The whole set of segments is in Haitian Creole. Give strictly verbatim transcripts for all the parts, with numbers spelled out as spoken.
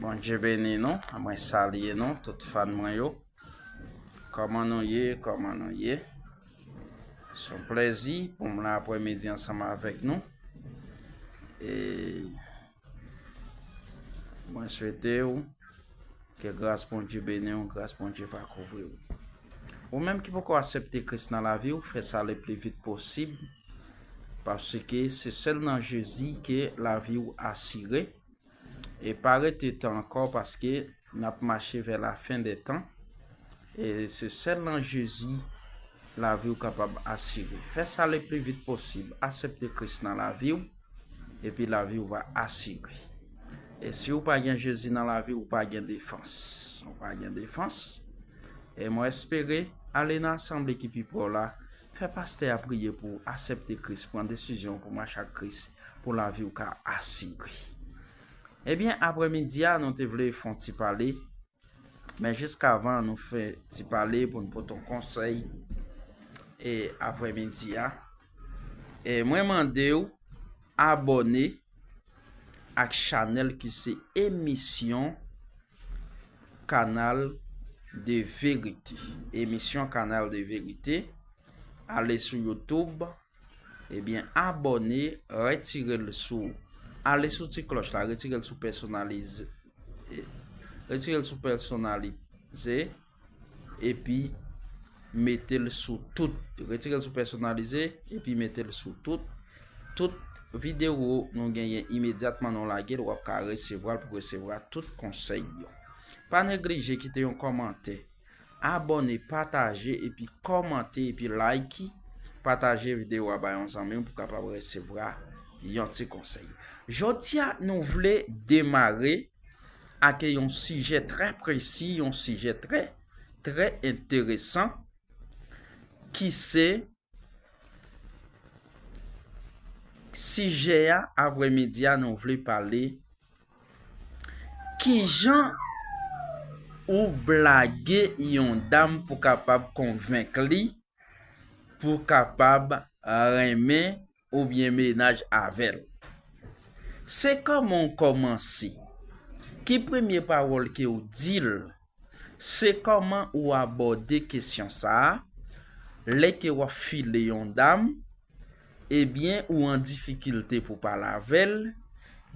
Bondye beni nou, mwen salye nou, tout fan mwen yo. Kòman nou ye? Kòman nou ye? Se yon plèzi pou m la aprèmidi ansanm avèk nou. E mwen swete w ke gras Bondye beni w, gras Bondye va kouvri w. Ou menm ki poko aksepte Kris nan lavi w, fè sa le pli vit posib, paske se sèl nan Jezi ke lavi w asire. E pa rete tan ankò, paske n ap mache vè lafen dè tan. E se sèl nan Jezi lavi w kapab asire. Fè sa le pli vit posib. Aksepte Kris nan lavi w, epi lavi w va asire. E si w pa gen Jezi nan lavi w, ou pa gen defans. Ou pa gen defans. E mwen espere, ale nan asanble ki pi pre w la, fè pastè a priye pou w, aksepte Kris, pran desizyon pou mache ak Kris, pou lavi w ka asire. Ebyen, aprèmidi a, nou te vle fè yon ti pale, men jiskavan nou fè ti pale pou n pote yon konsèy, e aprèmidi a, e mwen mande w abòne ak chanèl ki se Emisyon Kanal de Verite. Emisyon Kanal de Verite. Ale sou YouTube, ebyen, abòne, retire l sou, ale sou ti klòch la, retire l sou pèsonalize, retire l sou pèsonalize, epi mete l sou tout. Retire l sou pèsonalize, epi mete l sou tout. Tout videyo nou genyen imedyatman nou lage l, w ap ka resevwa l pou resevwa tout konsèy yo. Pa neglije kite yon kòmantè, abòne, pataje, epi kòmante, epi like. Pataje videyo a bay yon zanmi w pou kapab resevwa yon ti konsèy. Jodi a, nou vle demare ak yon sijè trè presi, yon sijè trè, trè enteresan, ki se sijè a, aprèmidi a, nou vle pale kijan ou blage yon dam pou kapab konvenk li, pou kapab renmen oubyen mennaj avè l. Se kòman w kòmanse? Ki premye pawòl ke w di l? Se kòman ou abòde kesyon sa a lè ke w ap file yon dam, ebyen, ou an difikilte pou pale avè l.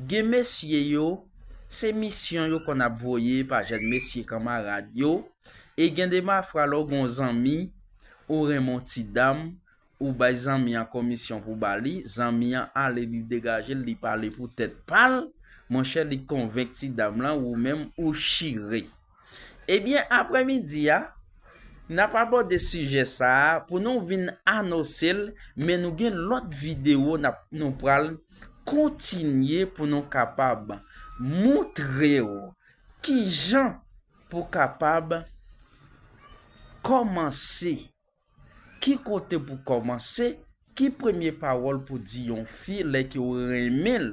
Gen mesye yo, se misyon yo konn ap voye pa jèn mesye kanmarad yo, e gen de pafwa lè w gen yon zanmi, ou renmen yon ti dam, ou bay zanmi an komisyon pou ba li, zanmi an ale, li degaje l, li pale pou tèt pa l, monchè, li konvenk ti dam lan, ou menm ou chire. Ebyen, aprèmidi a, n ap abòde sijè sa a pou nou vin anonse l, men nou gen lòt videyo n ap, nou pral kontinye pou nou kapab montre w kijan pou kapab kòmanse. Ki kote pou kòmanse? Ki premye pawòl pou di yon fi lè ke w renmen l,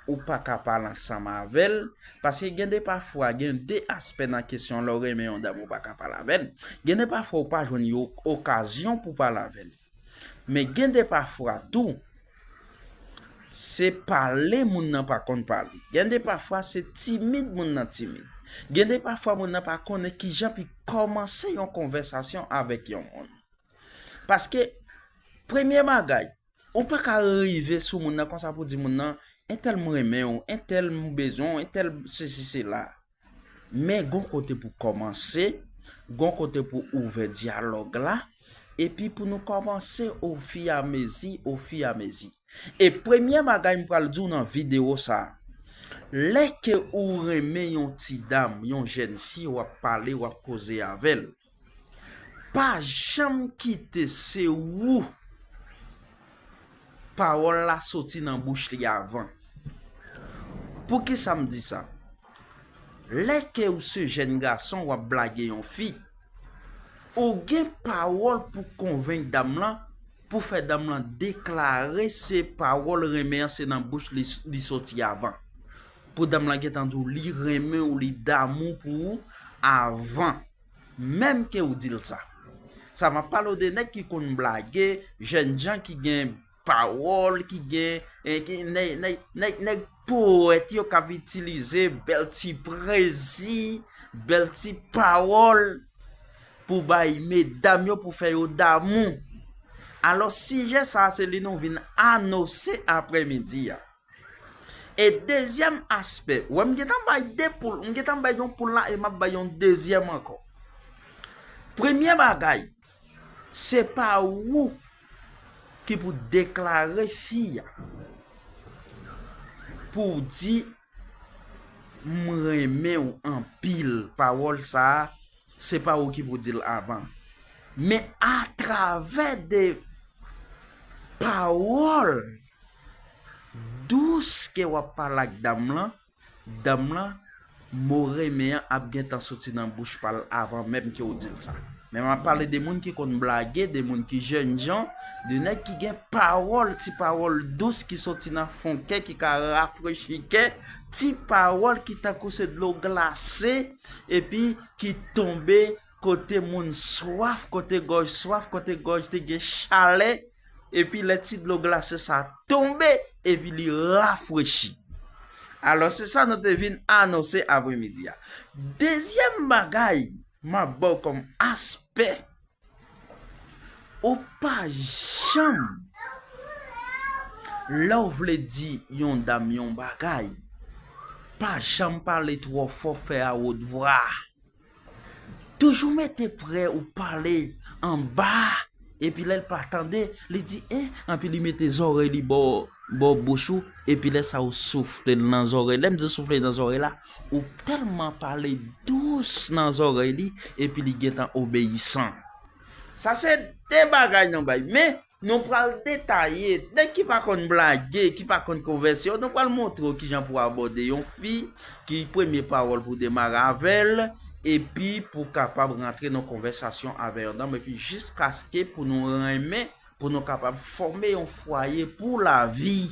ou pa ka pale ansanm avè l? Paske gen de pafwa, gen de aspè nan kesyon lè w renmen yon dam ou pa ka pale avè l. Gen de pafwa ou pa jwenn yon okazyon pou pale avè l. Men gen de pafwa tou, se pale moun nan pa konn pale. Gen de pafwa se timid moun nan timid. Gen de pafwa moun nan pa konnen kijan pou kòmanse yon konvèsasyon avèk yon moun. Paske, premye bagay, ou pa ka rive sou moun nan konsa pou di moun nan, entèl m renmen w, entèl m bezwen w, entèl sesi sela. Men gon kote pou kòmanse, gon kote pou ouvè dyalòg la, epi pou nou kòmanse ofiramezi, ofiramezi. E premye bagay m pral di w nan videyo sa a, lè ke ou renmen yon ti dam, yon jèn fi, w ap pale, w ap koze avè l, pa janm kite se ou pawòl la soti nan bouch li avan. Poukisa m di sa? Lè ke ou se jèn gason, w ap blage yon fi, ou gen pawòl pou konvenk dam lan, pou fè dam lan deklare se pawòl renmen an se nan bouch li, li soti avan. Pou dam lan gentan di w li renmen w, li damou pou ou avan menm ke ou di l sa. Sa m ap pale w de nèg ki konn blage, jènjan ki gen pawòl, ki gen, eh, ki, nèg, nèg, nèg, nèg powèt yo k ap itilize bèl ti prezi, bèl ti pawòl pou bay medam yo, pou fè yo damou. Alò, sijè sa a, se li nou vin anonse aprèmidi a. E dezyèm aspè, wè, m gentan bay de poul, m gentan bay yon poul la, e m ap bay yon dezyèm ankò. Premye bagay, se pa ou ki pou deklare fi a, pou w di, "M renmen w anpil." Pawòl sa a, se pa ou ki pou di l avan. Men atravè de pawòl dous ke w ap pale ak dam lan, dam lan, mo renmen an ap gentan soti nan bouch pa l avan menm ke w di l sa. Men m ap pale de moun ki konn blage, de moun ki jènjan, de nèg ki gen pawòl, ti pawòl dous ki soti nan fon kè, ki ka rafrechi kè, ti pawòl ki tankou se dlo glase, epi ki tonbe kote moun swaf, kote gòj swaf, kote gòj te gen chalè, epi lè ti dlo glase sa tonbe, epi li rafrechi. Alò, se sa nou te vin anonse aprèmidi a. Dezyèm bagay, m ap ba w kòm aspè, ou pa janm, lè w vle di yon dam yon bagay, pa janm pale twò fò, fè a wot vwa. Toujou mete prè ou pale anba, epi lè l pa tande, li di, "En," anpi li mete zòrèy li bò, bò bouch ou, epi lè sa ou soufle l nan zòrèy. Lè m di w soufle nan zòrèy la, ou tèlman pale dous nan zòrèy li, epi li gentan obeyisan. Sa se de bagay nou bay, men nou pral detaye. Nèg ki pa konn blage, ki pa konn konvèsyon, nou pral montre w kijan pou abòde yon fi, ki premye pawòl pou demare avè l, epi pou kapab rantre nan konvèsasyon avè yon dam, epi jiskaske pou nou renmen, pou nou kapab fòme yon fwaye pou lavi.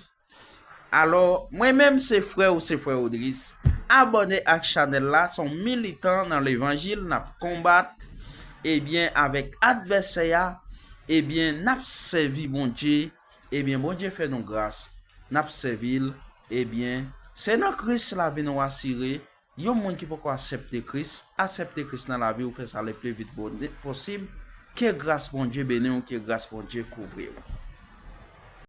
Alò, mwen menm se frè ou, se frè Odris. Abòne ak chanèl la, se yon militan nan levanjil, n ap konbat, ebyen, avèk advèsè a, ebyen, n ap sèvi Bondye, ebyen, Bondye fè nou gras, n ap sèvi l, ebyen, se nan Kris lavi nou asire. Yon moun ki poko aksepte Kris, aksepte Kris nan lavi w, fè sa le pli vit bon-, posib. Ke gras Bondye beni w, ke gras Bondye kouvri w.